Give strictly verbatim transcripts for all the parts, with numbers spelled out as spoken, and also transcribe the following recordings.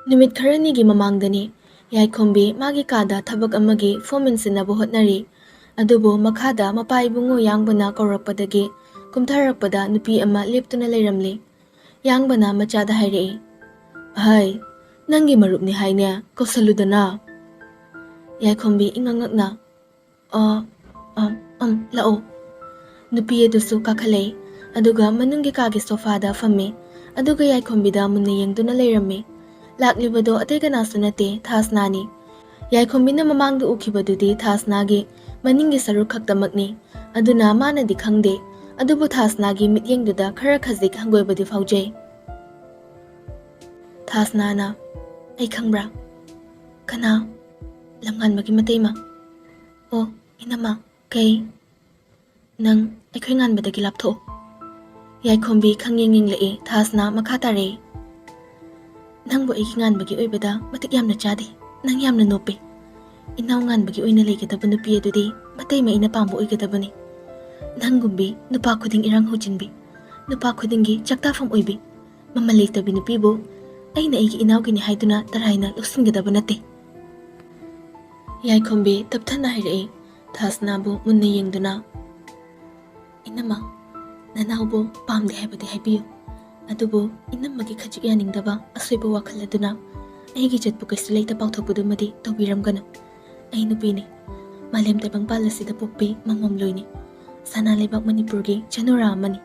ꯅꯨꯃꯤꯠ ꯈꯔꯅꯤꯒꯤ ꯃꯃꯥꯡꯗꯅꯤ꯫ ꯌꯥꯏꯈꯣꯝꯕꯤ ꯃꯥꯒꯤ ꯀꯥꯗ ꯊꯕꯛ ꯑꯃꯒꯤ ꯐꯣꯝ ꯃꯦꯟꯁꯤꯟꯅꯕ ꯍꯣꯠꯅꯔꯤ꯫ ꯑꯗꯨꯕꯨ ꯃꯈꯥꯗ ꯃꯄꯥ ꯏꯕꯨꯡꯉꯣ ꯌꯥꯡꯕꯅ ꯀꯧꯔꯛꯄꯗꯒꯤ ꯀꯨꯝꯊꯔꯛꯄꯗ ꯅꯨꯄꯤ ꯑꯃ ꯂꯦꯞꯇꯨꯅ ꯂꯩꯔꯝꯂꯤ꯫ ꯌꯥꯡꯕꯅ ꯃꯆꯥꯗ ꯍꯥꯏꯔꯛꯏ, "ꯑꯍꯩ, ꯅꯪꯒꯤ ꯃꯔꯨꯞꯅꯤ ꯍꯥꯏꯅꯦ, ꯀꯧꯁꯜꯂꯨꯗꯅ?" ꯌꯥꯏꯈꯣꯝꯕꯤ ꯏꯉꯛ ꯉꯛꯅ, "ꯑ, ꯑ, ꯑꯝ, ꯂꯥꯛꯑꯣ꯫" ꯅꯨꯄꯤ ꯑꯗꯨꯁꯨ ꯀꯥꯈꯠꯂꯛꯏ, ꯑꯗꯨꯒ ꯃꯅꯨꯡꯒꯤ ꯀꯥꯒꯤ ꯁꯣꯐꯥꯗ ꯐꯝꯃꯤ, ꯑꯗꯨꯒ ꯌꯥꯏꯈꯣꯝꯕꯤꯗ ꯃꯨꯟꯅ ꯌꯦꯡꯗꯨꯅ ꯂꯩꯔꯝꯃꯤ꯫ ꯂꯥꯛꯂꯤꯕꯗꯣ ꯑꯇꯩ ꯀꯅꯥꯁꯨ ꯅꯠꯇꯦ, ꯊꯥꯁꯅꯥꯅꯤ꯫ ꯌꯥꯏꯈꯣꯝꯕꯤꯅ ꯃꯃꯥꯡꯗ ꯎꯈꯤꯕꯗꯨꯗꯤ ꯊꯥꯁꯅꯥꯒꯤ ꯃꯅꯤꯡꯒꯤ ꯁꯔꯨꯛ ꯈꯛꯇꯃꯛꯅꯤ, ꯑꯗꯨꯅ ꯃꯥꯅꯗꯤ ꯈꯪꯗꯦ, ꯑꯗꯨꯕꯨ ꯊꯥꯁꯅꯥꯒꯤ ꯃꯤꯠꯌꯦꯡꯗꯨꯗ ꯈꯔ ꯈꯖꯤꯛ ꯍꯪꯒꯣꯏꯕꯗꯤ ꯐꯥꯎꯖꯩ꯫ ꯊꯥꯁꯅꯥꯅ, "ꯑꯩ ꯈꯪꯕ꯭ꯔꯥ? ꯀꯅꯥ? ꯂꯝꯉꯥꯟꯕꯒꯤ ꯃꯇꯩꯃ꯫ ꯑꯣ, ꯏꯅꯝꯃ, ꯀꯩ? ꯅꯪ ꯑꯩꯈꯣꯏ ꯉꯥꯟꯕꯗꯒꯤ ꯂꯥꯞꯊꯣꯛꯑꯣ꯫" ꯌꯥꯏꯈꯣꯝꯕꯤ ꯈꯪꯌꯦꯡ ꯌꯦꯡꯂꯛꯏ, ꯊꯥꯁꯅꯥ ꯃꯈꯥ ꯇꯥꯔꯛꯏ, "ꯅꯪꯕꯨ ꯑꯩꯒꯤ ꯉꯥꯟꯕꯒꯤ ꯑꯣꯏꯕꯗ ꯃꯇꯤꯛ ꯌꯥꯝꯅ ꯆꯥꯗꯦ꯫ ꯅꯪ ꯌꯥꯝꯅ ꯅꯣꯞꯄꯦ꯫ ꯏꯅꯥꯎ ꯉꯥꯟꯕꯒꯤ ꯑꯣꯏꯅ ꯂꯩꯒꯗꯕ ꯅꯨꯄꯤ ꯑꯗꯨꯗꯤ ꯃꯇꯩꯃ ꯑꯩꯅ ꯄꯥꯝꯕ ꯑꯣꯏꯒꯗꯕꯅꯤ꯫ ꯅꯪꯒꯨꯝꯕꯤ ꯅꯨꯄꯥ ꯈꯨꯗꯤꯡ ꯏꯔꯥꯡ ꯍꯧꯖꯤꯟꯕꯤ, ꯅꯨꯄꯥ ꯈꯨꯗꯤꯡꯒꯤ ꯆꯥꯛꯇꯥꯐꯝ ꯑꯣꯏꯕꯤ, ꯃꯃꯜ ꯂꯩꯇꯕꯤ ꯅꯨꯄꯤꯕꯨ ꯑꯩꯅ ꯑꯩꯒꯤ ꯏꯅꯥꯎꯒꯤꯅꯤ ꯍꯥꯏꯗꯨꯅ ꯇꯔꯥꯏꯅ ꯂꯧꯁꯤꯟꯒꯗꯕ ꯅꯠꯇꯦ꯫" ꯌꯥꯏꯈꯣꯝꯕꯤ ꯇꯞꯊꯅ ꯍꯥꯏꯔꯛꯏ, ꯊꯥꯁꯅꯥꯕꯨ ꯃꯨꯟꯅ ꯌꯦꯡꯗꯨꯅ, "ꯏꯅꯝꯃ, ꯅꯅꯥꯎꯕꯨ ꯄꯥꯝꯗꯦ ꯍꯥꯏꯕꯗꯤ ꯍꯥꯏꯕꯤꯌꯨ, ꯑꯗꯨꯕꯨ ꯏꯅꯝꯃꯒꯤ ꯈꯖꯤꯛ ꯌꯥꯅꯤꯡꯗꯕ ꯑꯁꯣꯏꯕ ꯋꯥꯈꯜ ꯑꯗꯨꯅ ꯑꯩꯒꯤ ꯖꯠꯄꯨ ꯀꯩꯁꯨ ꯂꯩꯇ ꯄꯥꯎꯊꯣꯛꯄꯗꯨꯃꯗꯤ ꯇꯧꯕꯤꯔꯝꯒꯅꯨ꯫ ꯑꯩ ꯅꯨꯄꯤꯅꯤ, ꯃꯥꯂꯦꯝ ꯇꯥꯏꯕꯪꯄꯥꯜ ꯑꯁꯤꯗ ꯄꯣꯛꯄꯤ ꯃꯃꯣꯝꯂꯣꯏꯅꯤ, ꯁꯅꯥ ꯂꯩꯕꯥꯛ ꯃꯅꯤꯄꯨꯔꯒꯤ ꯆꯅꯨꯔꯥ ꯑꯃꯅꯤ꯫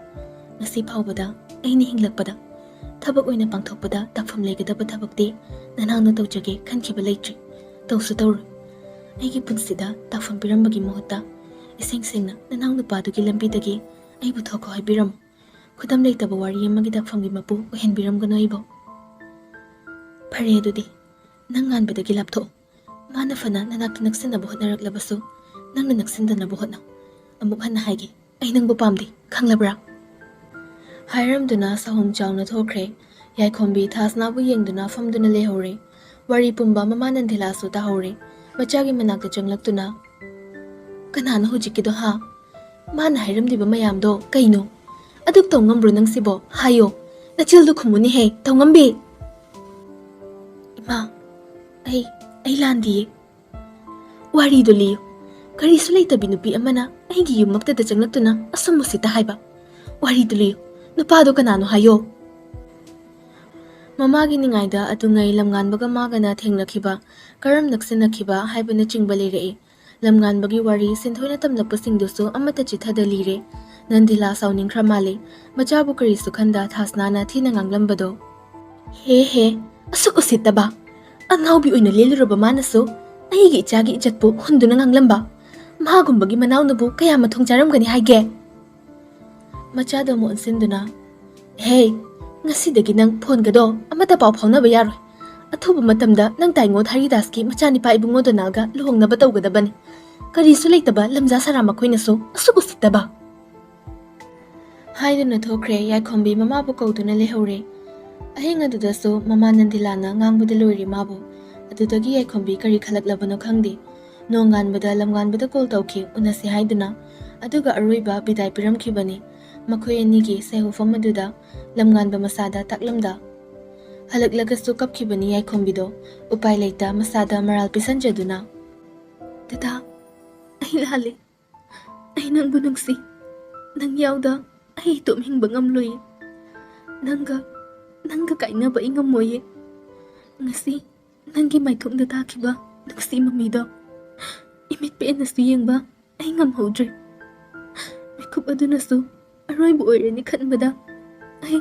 ꯉꯁꯤ ꯐꯥꯎꯕꯗ ꯑꯩꯅ ꯍꯤꯡꯂꯛꯄꯗ ꯊꯕꯛ ꯑꯣꯏꯅ ꯄꯥꯡꯊꯣꯛꯄꯗ ꯇꯥꯛꯐꯝ ꯂꯩꯒꯗꯕ ꯊꯕꯛꯇꯤ ꯅꯅꯥꯎꯅ ꯇꯧꯖꯒꯦ ꯈꯟꯈꯤꯕ ꯂꯩꯇ꯭ꯔꯤ, ꯇꯧꯁꯨ ꯇꯧꯔꯣꯏ꯫ ꯑꯩꯒꯤ ꯄꯨꯟꯁꯤꯗ ꯇꯥꯛꯐꯝ ꯄꯤꯔꯝꯕꯒꯤ ꯃꯍꯨꯠꯇ ꯏꯁꯦꯡ ꯁꯦꯡꯅ ꯅꯅꯥꯎ ꯅꯨꯄꯥꯗꯨꯒꯤ ꯂꯝꯕꯤꯗꯒꯤ ꯑꯩꯕꯨ ꯊꯣꯛꯈꯣ ꯍꯥꯏꯕꯤꯔꯝꯃꯨ꯫ ꯈꯨꯗꯝ ꯂꯩꯇꯕ ꯋꯥꯔꯤ ꯑꯃꯒꯤ ꯇꯥꯛꯐꯝꯒꯤ ꯃꯄꯨ ꯑꯣꯏꯍꯟꯕꯤꯔꯝꯒꯅꯨ ꯑꯩꯕꯨ꯫" "ꯐꯔꯦ ꯑꯗꯨꯗꯤ, ꯅꯪ ꯉꯥꯟꯕꯗꯒꯤ ꯂꯥꯞꯊꯣꯛꯑꯣ꯫ ꯃꯥꯅ ꯐꯅ ꯅꯅꯥꯛꯇ ꯅꯛꯁꯤꯟꯅꯕ ꯍꯣꯠꯅꯔꯛꯂꯕꯁꯨ ꯅꯪꯅ ꯅꯛꯁꯤꯟꯗꯅꯕ ꯍꯣꯠꯅꯧ꯫ ꯑꯃꯨꯛ ꯍꯟꯅ ꯍꯥꯏꯒꯦ, ꯑꯩ ꯅꯪꯕꯨ ꯄꯥꯝꯗꯦ, ꯈꯪꯂꯕ꯭ꯔꯥ?" ꯍꯥꯏꯔꯝꯗꯨꯅ ꯁꯥꯍꯨꯝ ꯆꯥꯎꯅ ꯊꯣꯛꯈ꯭ꯔꯦ꯫ ꯌꯥꯏꯈꯣꯝꯕꯤ ꯊꯥꯁꯅꯥꯕꯨ ꯌꯦꯡꯗꯨꯅ ꯐꯝꯗꯨꯅ ꯂꯩꯍꯧꯔꯦ꯫ ꯋꯥꯔꯤ ꯄꯨꯝꯕ ꯃꯃꯥ ꯅꯟꯗꯤꯂꯥꯁꯨ ꯇꯥꯍꯧꯔꯦ꯫ ꯃꯆꯥꯒꯤ ꯃꯅꯥꯛꯇ ꯆꯪꯂꯛꯇꯨꯅ, "ꯀꯅꯥꯅꯣ ꯍꯧꯖꯤꯛꯀꯤꯗꯣ, ꯍꯥ? ꯃꯥꯅ ꯍꯥꯏꯔꯝꯂꯤꯕ ꯃꯌꯥꯝꯗꯣ ꯀꯩꯅꯣ? ꯑꯗꯨꯛ ꯇꯧ ꯉꯝꯕ꯭ꯔꯣ ꯅꯪꯁꯤꯕꯣ? ꯍꯥꯏꯌꯣ, ꯅꯆꯤꯜꯗꯨ ꯈꯨꯝꯃꯨꯅꯦꯍꯦ, ꯇꯧꯉꯝꯕꯤ!" ꯑꯩ ꯑꯩ ꯂꯥꯟꯗꯤꯌꯦ꯫ ꯋꯥꯔꯤꯗꯨ ꯂꯤꯌꯨ꯫ ꯀꯔꯤꯁꯨ ꯂꯩꯇꯕꯤ ꯅꯨꯄꯤ ꯑꯃꯅ ꯑꯩꯒꯤ ꯌꯨꯝꯃꯛꯇꯗ ꯆꯪꯂꯛꯇꯨꯅ ꯑꯁꯨꯝ ꯎꯁꯤꯠꯇ ꯍꯥꯏꯕ꯫ ꯋꯥꯔꯤꯗꯨ ꯂꯤꯌꯨ꯫ ꯅꯨꯄꯥꯗꯣ ꯀꯅꯥꯅꯣ ꯍꯥꯏꯌꯣ꯫ ꯃꯃꯥꯒꯤ ꯅꯤꯡꯉꯥꯏꯗ ꯑꯗꯨꯉꯩ ꯂꯝꯉꯥꯟꯕꯒ ꯃꯥꯒꯅ ꯊꯦꯡꯅꯈꯤꯕ, ꯀꯔꯝ ꯅꯛꯁꯤꯟꯅꯈꯤꯕ ꯍꯥꯏꯕꯅꯆꯤꯡꯕ ꯂꯤꯔꯛꯏ꯫ ꯂꯝꯉꯥꯟꯕꯒꯤ ꯋꯥꯔꯤ ꯁꯤꯟꯊꯣꯏꯅ ꯇꯝꯂꯛꯄꯁꯤꯡꯗꯨꯁꯨ ꯑꯃꯠꯇ ꯆꯤꯊꯗ ꯂꯤꯔꯦ꯫ ꯅꯟꯗꯤꯂꯥ ꯁꯥꯎꯅꯤꯡꯈ꯭ꯔ ꯃꯥꯜꯂꯦ꯫ ꯃꯆꯥꯕꯨ ꯀꯔꯤꯁꯨ ꯈꯟꯗ ꯊꯥꯁꯅꯥꯅ ꯊꯤꯅ ꯉꯥꯡꯂꯝꯕꯗꯣ꯫ ꯍꯦ ꯍꯦ, ꯑꯁꯨꯛ ꯎꯁꯤꯠꯇꯕ! ꯑꯉꯥꯎꯕꯤ ꯑꯣꯏꯅ ꯂꯦꯜꯂꯨꯔꯕ ꯃꯥꯅꯁꯨ ꯑꯩꯒꯤ ꯏꯆꯥꯒꯤ ꯏꯖꯠꯄꯨ ꯍꯨꯟꯗꯨꯅ ꯉꯥꯡꯂꯝꯕ꯫ ꯃꯥꯒꯨꯝꯕꯒꯤ ꯃꯅꯥꯎꯅꯕꯨ ꯀꯌꯥ ꯃꯊꯣꯡ ꯆꯥꯔꯝꯒꯅꯤ ꯍꯥꯏꯒꯦ? ꯃꯆꯥꯗꯣ ꯑꯃꯨꯛ ꯑꯣꯟꯁꯤꯟꯗꯨꯅ, "ꯍꯦ, ꯉꯁꯤꯗꯒꯤ ꯅꯪ ꯐꯣꯟꯒꯗꯣ ꯑꯃꯠꯇ ꯄꯥꯎ ꯐꯥꯎꯅꯕ ꯌꯥꯔꯣꯏ꯫ ꯑꯊꯨꯕ ꯃꯇꯝꯗ ꯅꯪ ꯇꯥꯏꯉꯣ ꯍꯔꯤꯗꯥꯁꯀꯤ ꯃꯆꯥꯅꯤꯄꯥ ꯏꯕꯨꯡꯉꯣ ꯗꯣꯅꯥꯜꯒ ꯂꯨꯍꯣꯡꯅꯕ ꯇꯧꯒꯗꯕꯅꯤ꯫ ꯀꯔꯤꯁꯨ ꯂꯩꯇꯕ ꯂꯝꯖꯥ ꯁꯔꯥ ꯃꯈꯣꯏꯅꯁꯨ ꯑꯁꯨꯛ ꯎꯁꯤꯠꯇꯕ!" ꯍꯥꯏꯗꯨꯅ ꯊꯣꯛꯈ꯭ꯔꯦ꯫ ꯌꯥꯏꯈꯣꯝꯕꯤ ꯃꯃꯥꯕꯨ ꯀꯧꯗꯨꯅ ꯂꯩꯍꯧꯔꯦ꯫ ꯑꯍꯤꯡ ꯑꯗꯨꯗꯁꯨ ꯃꯃꯥ ꯅꯟꯗꯤꯂꯥꯅ ꯉꯥꯡꯕꯗ ꯂꯣꯏꯔꯦ ꯃꯥꯕꯨ꯫ ꯑꯗꯨꯗꯒꯤ ꯌꯥꯏꯈꯣꯝꯕꯤ ꯀꯔꯤ ꯈꯜꯂꯛꯂꯕꯅꯣ ꯈꯪꯗꯦ꯫ ꯅꯣꯡꯉꯥꯟꯕꯗ ꯂꯝꯉꯥꯟꯕꯗ ꯀꯣꯜ ꯇꯧꯈꯤ, ꯎꯅꯁꯤ ꯍꯥꯏꯗꯨꯅ꯫ ꯑꯗꯨꯒ ꯑꯔꯣꯏꯕ ꯕꯤꯗꯥꯏ ꯄꯤꯔꯝꯈꯤꯕꯅꯤ꯫ ꯃꯈꯣꯏ ꯑꯅꯤꯒꯤ ꯁꯩꯍꯧꯐꯝ ꯑꯗꯨꯗ ꯂꯝꯉꯥꯟꯕ ꯃꯁꯥꯗ ꯇꯥꯛꯂꯝꯗ ꯍꯜꯂꯛꯂꯒꯁꯨ ꯀꯞꯈꯤꯕꯅꯤ ꯌꯥꯏꯈꯣꯝꯕꯤꯗꯣ꯫ ꯎꯄꯥꯏ ꯂꯩꯇ ꯃꯁꯥꯗ ꯃꯔꯥꯜ ꯄꯤꯁꯟꯖꯗꯨꯅ, "ꯗꯗꯥ, ꯑꯩ ꯂꯥꯜꯂꯦ꯫ ꯑꯩ ꯅꯪꯕꯨ ꯅꯨꯡꯁꯤ꯫ ꯅꯪ ꯌꯥꯎꯗ ꯑꯩ ꯏꯇꯣꯝ ꯍꯤꯡꯕ ꯉꯝꯂꯣꯏꯌꯦ꯫ ꯅꯪꯒ, ꯅꯪꯒ ꯀꯥꯏꯅꯕ ꯑꯩ ꯉꯝꯃꯣꯏꯌꯦ꯫ ꯉꯁꯤ ꯅꯪꯒꯤ ꯃꯥꯏꯊꯣꯡꯗ ꯇꯥꯈꯤꯕ ꯅꯨꯡꯁꯤ ꯃꯃꯤꯗꯣ ꯏꯃꯤꯠ ꯄꯦꯟꯅꯁꯨ ꯌꯦꯡꯕ ꯑꯩ ꯉꯝꯍꯧꯗ꯭ꯔꯦ꯫ ꯃꯤꯀꯨꯞ ꯑꯗꯨꯅꯁꯨ ꯑꯔꯣꯏꯕ ꯑꯣꯏꯔꯅꯤ ꯈꯟꯕꯗ ꯑꯩ,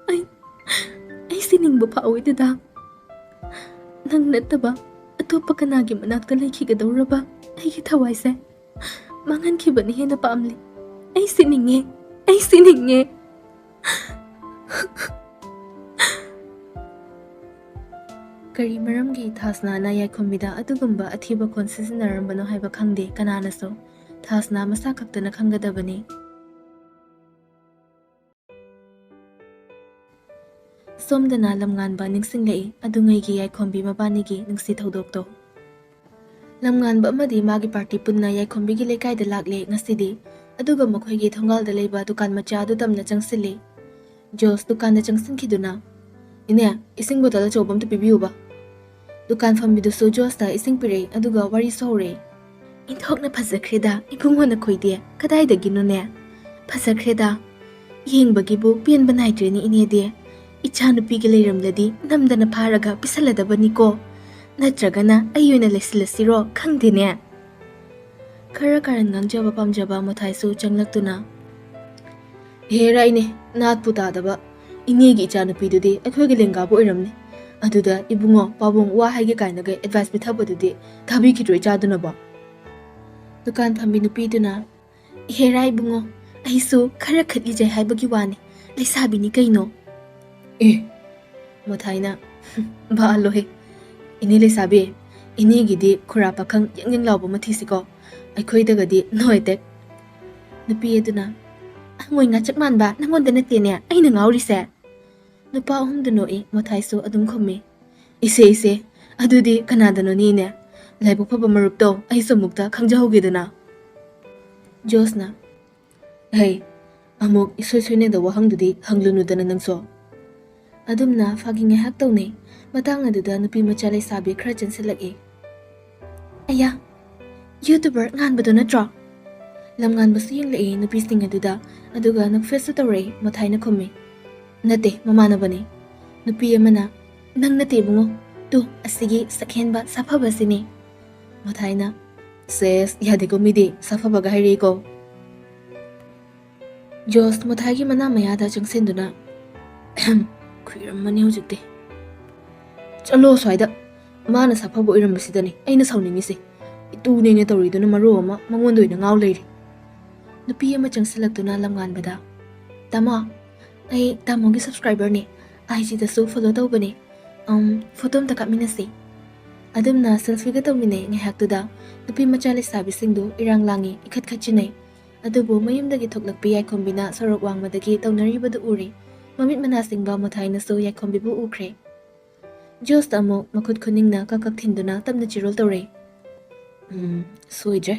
ꯑꯩ, ꯑꯩ ꯁꯤꯅꯤꯡꯕ ꯐꯥꯎꯏ ꯗꯗꯥ꯫ ꯅꯪ ꯅꯠꯇꯕ ꯑꯇꯣꯞꯄ ꯀꯅꯥꯒꯤ ꯃꯅꯥꯛꯇ ꯂꯩꯈꯤꯒꯗꯧꯔꯕ ꯑꯩꯒꯤ ꯊꯋꯥꯏꯁꯦ? ꯃꯥꯡꯍꯟꯈꯤꯕꯅ ꯍꯦꯟꯅ ꯄꯥꯝꯂꯤ꯫ ꯑꯩ ꯁꯤꯅꯤꯡꯉꯦ, ꯑꯩ ꯁꯤꯅꯤꯡꯉꯦ꯫" ꯀꯔꯤ ꯃꯔꯝꯒꯤ ꯊꯥꯁꯅꯥꯅ ꯌꯥꯏꯈꯣꯝꯕꯤꯗ ꯑꯗꯨꯒꯨꯝꯕ ꯑꯊꯤꯕ ꯈꯣꯟ ꯁꯤꯖꯤꯟꯅꯔꯝꯕꯅꯣ ꯍꯥꯏꯕ ꯈꯪꯗꯦ ꯀꯅꯥꯅꯁꯨ꯫ ꯊꯥꯁꯅꯥ ꯃꯁꯥ ꯈꯛꯇꯅ ꯈꯪꯒꯗꯕꯅꯤ꯫ ꯁꯣꯝꯗꯅ ꯂꯝꯉꯥꯟꯕ ꯅꯤꯡꯁꯤꯡꯂꯛꯏ ꯑꯗꯨꯉꯩꯒꯤ ꯌꯥꯏꯈꯣꯝꯕꯤ ꯃꯕꯥꯅꯤꯒꯤ ꯅꯨꯡꯁꯤ ꯊꯧꯗꯣꯛꯇꯣ꯫ ꯂꯝꯉꯥꯟꯕ ꯑꯃꯗꯤ ꯃꯥꯒꯤ ꯄꯥꯔꯇꯤ ꯄꯨꯟꯅ ꯌꯥꯏꯈꯣꯝꯕꯤꯒꯤ ꯂꯩꯀꯥꯏꯗ ꯂꯥꯛꯂꯦ ꯉꯁꯤꯗꯤ꯫ ꯑꯗꯨꯒ ꯃꯈꯣꯏꯒꯤ ꯊꯣꯡꯒꯥꯜꯗ ꯂꯩꯕ ꯗꯨꯀꯥꯟ ꯃꯆꯥ ꯑꯗꯨ ꯇꯝꯅ ꯆꯪꯁꯤꯜꯂꯤ꯫ ꯖꯣꯁ ꯗꯨꯀꯥꯟꯗ ꯆꯪꯁꯤꯟꯈꯤꯗꯨꯅ, "ꯏꯅꯦ, ꯏꯁꯤꯡ ꯕꯣꯇꯜ ꯑꯆꯧꯕ ꯑꯝꯇ ꯄꯤꯕꯤꯌꯨꯕ꯫" ꯗꯨꯀꯥꯟ ꯐꯝꯕꯤꯗꯨꯁꯨ ꯖꯣꯁꯇ ꯏꯁꯤꯡ ꯄꯤꯔꯛꯏ, ꯑꯗꯨꯒ ꯋꯥꯔꯤꯁꯨ ꯍꯧꯔꯛꯏ꯫ "ꯏꯟꯊꯣꯛꯅ ꯐꯖꯈ꯭ꯔꯦꯗ ꯏꯕꯨꯡꯉꯣ ꯅꯈꯣꯏꯗꯤ꯫ ꯀꯗꯥꯏꯗꯒꯤꯅꯣꯅꯦ? ꯐꯖꯈ꯭ꯔꯦꯗ꯫ ꯌꯦꯡꯕꯒꯤꯕꯨ ꯄꯦꯟꯕ ꯅꯥꯏꯗ꯭ꯔꯦꯅꯦ ꯏꯅꯦꯗꯤ꯫ ꯏꯆꯥꯅꯨꯄꯤꯒ ꯂꯩꯔꯝꯂꯗꯤ ꯅꯝꯗꯅ ꯐꯥꯔꯒ ꯄꯤꯁꯜꯂꯗꯕꯅꯤꯀꯣ꯫ ꯅꯠꯇ꯭ꯔꯒꯅ ꯑꯩ ꯑꯣꯏꯅ ꯂꯩꯁꯤꯜꯂꯁꯤꯔꯣ? ꯈꯪꯗꯦꯅꯦ꯫" ꯈꯔ ꯀꯥꯔꯟ ꯉꯥꯡꯖꯕ ꯄꯥꯝꯖꯕ ꯃꯣꯊꯥꯏꯁꯨ ꯆꯪꯂꯛꯇꯨꯅ, "ꯍꯦꯔꯥ ꯏꯅꯦ, ꯅꯥꯠꯄꯨ ꯇꯥꯗꯕ꯫ ꯏꯅꯦꯒꯤ ꯏꯆꯥꯅꯨꯄꯤꯗꯨꯗꯤ ꯑꯩꯈꯣꯏꯒꯤ ꯂꯦꯡꯒꯥꯕꯨ ꯑꯣꯏꯔꯝꯅꯤ꯫ ꯑꯗꯨꯗ ꯏꯕꯨꯡꯉꯣ ꯄꯥꯕꯨꯡ ꯋꯥ ꯍꯥꯏꯒꯦ ꯀꯥꯏꯅꯒ ꯑꯦꯗꯚꯥꯏꯁ ꯄꯤꯊꯕꯗꯨꯗꯤ ꯊꯥꯕꯤꯈꯤꯗ꯭ꯔꯣ ꯏꯆꯥꯗꯨꯅꯕꯣ?" ꯗꯨꯀꯥꯟ ꯐꯝꯕꯤ ꯅꯨꯄꯤꯗꯨꯅ, "ꯏꯍꯦꯔꯥ ꯏꯕꯨꯡꯉꯣ, ꯑꯩꯁꯨ ꯈꯔ ꯈꯠꯂꯤꯖꯩ ꯍꯥꯏꯕꯒꯤ ꯋꯥꯅꯤ, ꯂꯩꯁꯥꯕꯤꯅꯤ ꯀꯩꯅꯣ꯫" "ꯑꯦ꯫" ꯃꯣꯊꯥꯏꯅ, "ꯕꯥꯜꯂꯣꯍꯦ꯫ ꯏꯅꯦ ꯂꯩꯁꯥꯕꯤ, ꯏꯅꯦꯒꯤꯗꯤ ꯈꯨꯔꯥ ꯄꯥꯈꯪ ꯌꯪ ꯌꯪ ꯂꯥꯎꯕ ꯑꯃ ꯊꯤꯁꯤꯀꯣ꯫ ꯑꯩꯈꯣꯏꯗꯒꯗꯤ no attack꯫" ꯅꯨꯄꯤ ꯑꯗꯨꯅ, "ꯍꯪꯉꯣꯏ ꯉꯥꯆꯛ ꯃꯥꯟꯕ, ꯅꯪꯉꯣꯟꯗ ꯅꯠꯇꯦꯅꯦ ꯑꯩꯅ ꯉꯥꯎꯔꯤꯁꯦ꯫" ꯅꯨꯄꯥ ꯑꯍꯨꯝꯗꯨ ꯅꯣꯛꯏ, ꯃꯣꯊꯥꯏꯁꯨ ꯑꯗꯨꯝ ꯈꯨꯝꯃꯤ, "ꯏꯁꯦ, ꯏꯁꯦ, ꯑꯗꯨꯗꯤ ꯀꯅꯥꯗꯅꯣꯅꯦ ꯏꯅꯦ? ꯂꯥꯏꯕꯛ ꯐꯕ ꯃꯔꯨꯞꯇꯣ ꯑꯩꯁꯨ ꯑꯃꯨꯛꯇ ꯈꯪꯖꯍꯧꯒꯦꯗꯅ꯫" ꯖꯣꯁꯅ, "ꯍꯩ, ꯑꯃꯨꯛ ꯏꯁꯣꯏ ꯁꯣꯏꯅꯗ ꯋꯥꯍꯪꯗꯨꯗꯤ ꯍꯪꯂꯨꯅꯨꯗꯅ ꯅꯪꯁꯨ꯫" ꯑꯗꯨꯝꯅ ꯐꯥꯒꯤ ꯉꯥꯏꯍꯥꯛ ꯇꯧꯅꯩ꯫ ꯃꯇꯥꯡ ꯑꯗꯨꯗ ꯅꯨꯄꯤ ꯃꯆꯥ ꯂꯩꯁꯥꯕꯤ ꯈꯔ ꯆꯦꯟꯁꯤꯜꯂꯛꯏ꯫ "ꯑꯌꯥ, YouTuber ꯉꯥꯟꯕꯗꯣ ꯅꯠꯇ꯭ꯔꯣ?" ꯂꯝꯉꯥꯟꯕꯁꯨ ꯌꯦꯡꯂꯛꯏ ꯅꯨꯄꯤꯁꯤꯡ ꯑꯗꯨꯗ, ꯑꯗꯨꯒ ꯅꯣꯛꯐꯦꯠꯁꯨ ꯇꯧꯔꯛꯏ꯫ ꯃꯣꯊꯥꯏꯅ ꯈꯨꯝꯃꯤ, "ꯅꯠꯇꯦ, ꯃꯃꯥꯟꯅꯕꯅꯤ꯫" ꯅꯨꯄꯤ ꯑꯃꯅ, "ꯅꯪ ꯅꯠꯇꯦ ꯏꯕꯨꯡꯉꯣ, ꯇꯨ, ꯑꯁꯤꯒꯤ ꯁꯛꯍꯦꯟꯕ ꯁꯥꯐꯕꯁꯤꯅꯤ꯫" ꯃꯣꯊꯥꯏꯅ, "ꯁꯦꯁ, ꯌꯥꯗꯦꯀꯣ ꯃꯤꯗꯤ, ꯁꯥꯐꯕꯒ ꯍꯥꯏꯔꯛꯏꯀꯣ꯫" ꯖꯣꯁ ꯃꯣꯊꯥꯏꯒꯤ ꯃꯅꯥ ꯃꯌꯥꯗ ꯆꯪꯁꯤꯟꯗꯨꯅ, "ꯑꯍꯝ, ꯈꯨꯏꯔꯝꯃꯅꯤ ꯍꯧꯖꯤꯛꯇꯤ꯫ ꯆꯠꯂꯣ ꯑꯁ꯭ꯋꯥꯏꯗ, ꯃꯥꯅ ꯁꯥꯐꯕ ꯑꯣꯏꯔꯝꯕꯁꯤꯗꯅꯤ ꯑꯩꯅ ꯁꯥꯎꯅꯤꯡꯉꯤꯁꯦ꯫ ꯏꯇꯨꯅꯦꯅ ꯇꯧꯔꯤꯗꯨꯅ ꯃꯔꯣꯜ ꯑꯃ ꯃꯉꯣꯟꯗ ꯑꯣꯏꯅ ꯉꯥꯎ ꯂꯩꯔꯦ꯫" ꯅꯨꯄꯤ ꯑꯃ ꯆꯪꯁꯤꯜꯂꯛꯇꯨꯅ ꯂꯝꯉꯥꯟꯕꯗ, "ꯇꯥꯃꯣ, ꯑꯩ ꯇꯥꯃꯣꯒꯤ ꯁꯕꯁꯀ꯭ꯔꯥꯏꯕꯔꯅꯦ, ꯑꯥꯏ ꯖꯤꯗꯁꯨ ꯐꯣꯂꯣ ꯇꯧꯕꯅꯦ꯫ ꯑꯝ, ꯐꯣꯇꯣ ꯑꯝꯇ ꯀꯥꯞꯃꯤꯟꯅꯁꯤ꯫" ꯑꯗꯨꯝꯅ ꯁꯦꯜꯐꯤꯒ ꯇꯧꯃꯤꯟꯅꯩ꯫ ꯉꯥꯏꯍꯥꯛꯇꯨꯗ ꯅꯨꯄꯤ ꯃꯆꯥ ꯂꯩꯁꯥꯕꯤꯁꯤꯡꯗꯨ ꯏꯔꯥꯡ ꯂꯥꯡꯉꯤ, ꯏꯈꯠ ꯈꯠꯆꯤꯟꯅꯩ꯫ ꯑꯗꯨꯕꯨ ꯃꯌꯨꯝꯗꯒꯤ ꯊꯣꯛꯂꯛꯄꯤ ꯌꯥꯏꯈꯣꯝꯕꯤꯅ ꯁꯣꯔꯣꯛ ꯋꯥꯡꯃꯗꯒꯤ ꯇꯧꯅꯔꯤꯕꯗꯨ ꯎꯔꯦ꯫ ꯃꯃꯤꯠ ꯃꯅꯥ ꯁꯤꯡꯕ ꯃꯣꯊꯥꯏꯅꯁꯨ ꯌꯥꯏꯈꯣꯝꯕꯤꯕꯨ ꯎꯈ꯭ꯔꯦ꯫ ꯖꯣꯁꯇ ꯑꯃꯨꯛ ꯃꯈꯨꯠ ꯈꯨꯅꯤꯡꯅ ꯀꯛ ꯀꯛ ꯊꯤꯟꯗꯨꯅ ꯇꯞꯅ ꯆꯤꯔꯣꯜ ꯇꯧꯔꯦ꯫ "ꯎꯝ, ꯁꯣꯏꯗ꯭ꯔꯦ꯫